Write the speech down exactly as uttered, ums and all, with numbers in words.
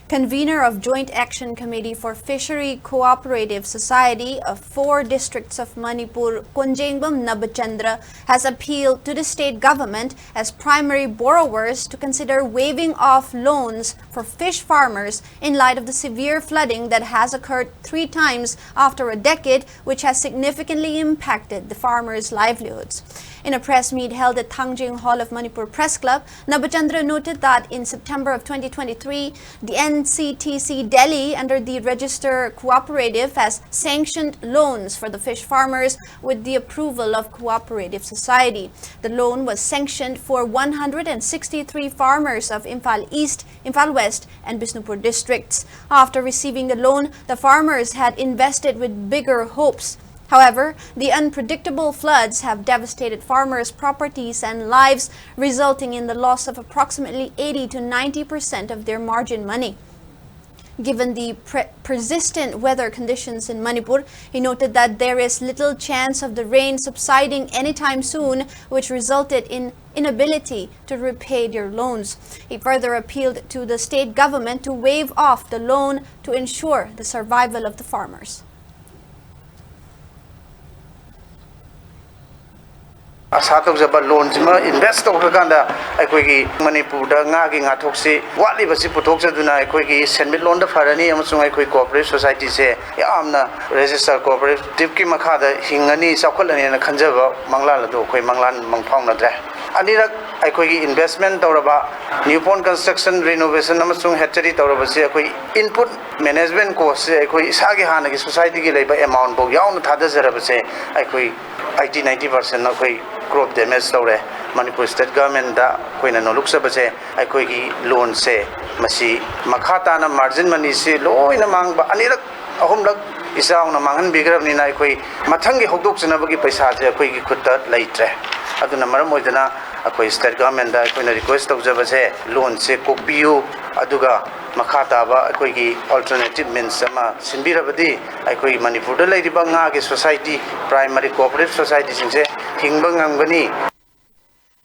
Convener of Joint Action Committee for Fishery Cooperative Society of four districts of Manipur, Konjengbam Nabachandra, has appealed to the state government as primary borrowers to consider waiving off loans for fish farmers in light of the severe flooding that has occurred three times after a decade, which has significantly impacted the farmers' livelihoods. In a press meet held at Thangjing Hall of Manipur Press Club, Nabachandra noted that in September of twenty twenty-three, the N C T C Delhi, under the Register Cooperative, has sanctioned loans for the fish farmers with the approval of Cooperative Society. The loan was sanctioned for one hundred sixty-three farmers of Imphal East, Imphal West, and Bishnupur districts. After receiving the loan, the farmers had invested with bigger hopes. However, the unpredictable floods have devastated farmers' properties and lives, resulting in the loss of approximately eighty to ninety percent of their margin money. Given the pre- persistent weather conditions in Manipur, he noted that there is little chance of the rain subsiding anytime soon, which resulted in inability to repay their loans. He further appealed to the state government to waive off the loan to ensure the survival of the farmers. ꯑꯁꯥ ꯇꯧꯖꯕ ꯂꯣꯟꯁꯤꯃ invest ꯇꯧꯈ꯭ꯔꯀꯥꯟꯗ ꯑꯩꯈꯣꯏꯒꯤ ꯃꯅꯤꯄꯨꯔꯗ ꯉꯥꯒꯤ ꯉꯥꯊꯣꯛꯁꯤ ꯋꯥꯠꯂꯤꯕꯁꯤ ꯄꯨꯊꯣꯛꯆꯗꯨꯅ ꯑꯩꯈꯣꯏꯒꯤ ꯁꯦꯟꯃꯤꯠꯂꯣꯟꯗ ꯐꯔꯅꯤ ꯑꯃꯁꯨꯡ ꯑꯩꯈꯣꯏ cooperative ꯁꯣꯁꯥꯏꯇꯤꯁꯦ ꯌꯥꯝꯅ ꯔꯦꯖꯤꯁꯇꯔ ꯀꯣꯑꯣꯄꯔꯦꯇꯤꯚꯀꯤ ꯃꯈꯥꯗ ꯍꯤꯡꯉꯅꯤ, ꯆꯥꯎꯈꯠꯂꯅꯤꯅ ꯈꯟꯖꯕ ꯃꯪꯂꯥꯟ ꯑꯗꯨ ꯑꯩꯈꯣꯏ ꯃꯪꯂꯥꯟ ꯃꯪ ꯐꯥꯎꯅꯗ꯭ꯔꯦ꯫ ꯑꯅꯤꯔꯛ ꯑꯩꯈꯣꯏꯒꯤ ꯏꯟꯚꯦꯁꯃꯦꯟ ꯇꯧꯔꯕ ꯅ꯭ꯌꯨ ꯄꯣꯟ ꯀꯟꯁꯇ꯭ꯔꯛꯁꯟ, ꯔꯤꯅꯣꯚꯦꯁꯟ ꯑꯃꯁꯨꯡ ꯍꯦꯆꯔꯤ ꯇꯧꯔꯕꯁꯤ ꯑꯩꯈꯣꯏ ꯏꯟꯄꯨꯠ ꯃꯦꯅꯦꯖꯃꯦꯟ ꯀꯣꯁꯁꯦ ꯑꯩꯈꯣꯏ ꯏꯁꯥꯒꯤ ꯍꯥꯟꯅꯒꯤ ꯁꯣꯁꯥꯏꯇꯤꯒꯤ ꯂꯩꯕ ꯑꯦꯃꯥꯎꯟꯐꯥꯎ ꯌꯥꯎꯅ ꯊꯥꯗꯖꯔꯕꯁꯦ ꯑꯩꯈꯣꯏ ꯑꯩꯠꯇꯤ ꯅꯥꯏꯟꯇꯤ ꯄꯥꯔꯁꯦꯟ ꯑꯩꯈꯣꯏ ꯀ꯭ꯔꯣꯞ ꯗꯦꯃꯦꯖ ꯇꯧꯔꯦ꯫ ꯃꯅꯤꯄꯨꯔ ꯁ꯭ꯇꯦꯠ ꯒꯚꯔꯟꯃꯦꯟꯗ ꯑꯩꯈꯣꯏꯅ ꯅꯣꯜꯂꯨꯛꯆꯕꯁꯦ ꯑꯩꯈꯣꯏꯒꯤ ꯂꯣꯟꯁꯦ ꯃꯁꯤ ꯃꯈꯥ ꯇꯥꯅ ꯃꯥꯔꯖꯤꯟ ꯃꯅꯤꯁꯤ ꯂꯣꯏꯅ ꯃꯥꯡꯕ ꯑꯅꯤꯔꯛ ꯑꯍꯨꯝꯂꯛ ꯏꯆꯥꯎꯅ ꯃꯥꯡꯍꯟꯕꯤꯈ꯭ꯔꯕꯅꯤꯅ ꯑꯩꯈꯣꯏ ꯃꯊꯪꯒꯤ ꯍꯧꯗꯣꯛꯆꯅꯕꯒꯤ ꯄꯩꯁꯥꯁꯦ ꯑꯩꯈꯣꯏꯒꯤ ꯈꯨꯠꯇ ꯂꯩꯇ꯭ꯔꯦ꯫ ꯑꯗꯨꯅ ꯃꯔꯝ ꯑꯣꯏꯗꯅ ꯑꯩꯈꯣꯏ ꯁ꯭ꯇꯦꯠ ꯒꯚꯔꯟꯃꯦꯟꯗ ꯑꯩꯈꯣꯏꯅ ꯔꯤꯀ꯭ꯋꯦꯁ ꯇꯧꯖꯕꯁꯦ ꯂꯣꯟꯁꯦ ꯀꯣꯛꯄꯤꯌꯨ, ꯑꯗꯨꯒ ꯃꯈꯥ ꯇꯥꯕ ꯑꯩꯈꯣꯏꯒꯤ ꯑꯜꯇꯔꯅꯦꯇꯤꯚ ꯃꯤꯟꯁ ꯑꯃ ꯁꯤꯟꯕꯤꯔꯕꯗꯤ ꯑꯩꯈꯣꯏ ꯃꯅꯤꯄꯨꯔꯗ ꯂꯩꯔꯤꯕ ꯉꯥꯒꯤ ꯁꯣꯁꯥꯏꯇꯤ, ꯄ꯭ꯔꯥꯏꯃꯔꯤ ꯀꯣꯑꯣꯄꯔꯦꯇꯤꯚ ꯁꯣꯁꯥꯏꯇꯤꯁꯤꯡꯁꯦ ꯍꯤꯡꯕ ꯉꯝꯒꯅꯤ꯫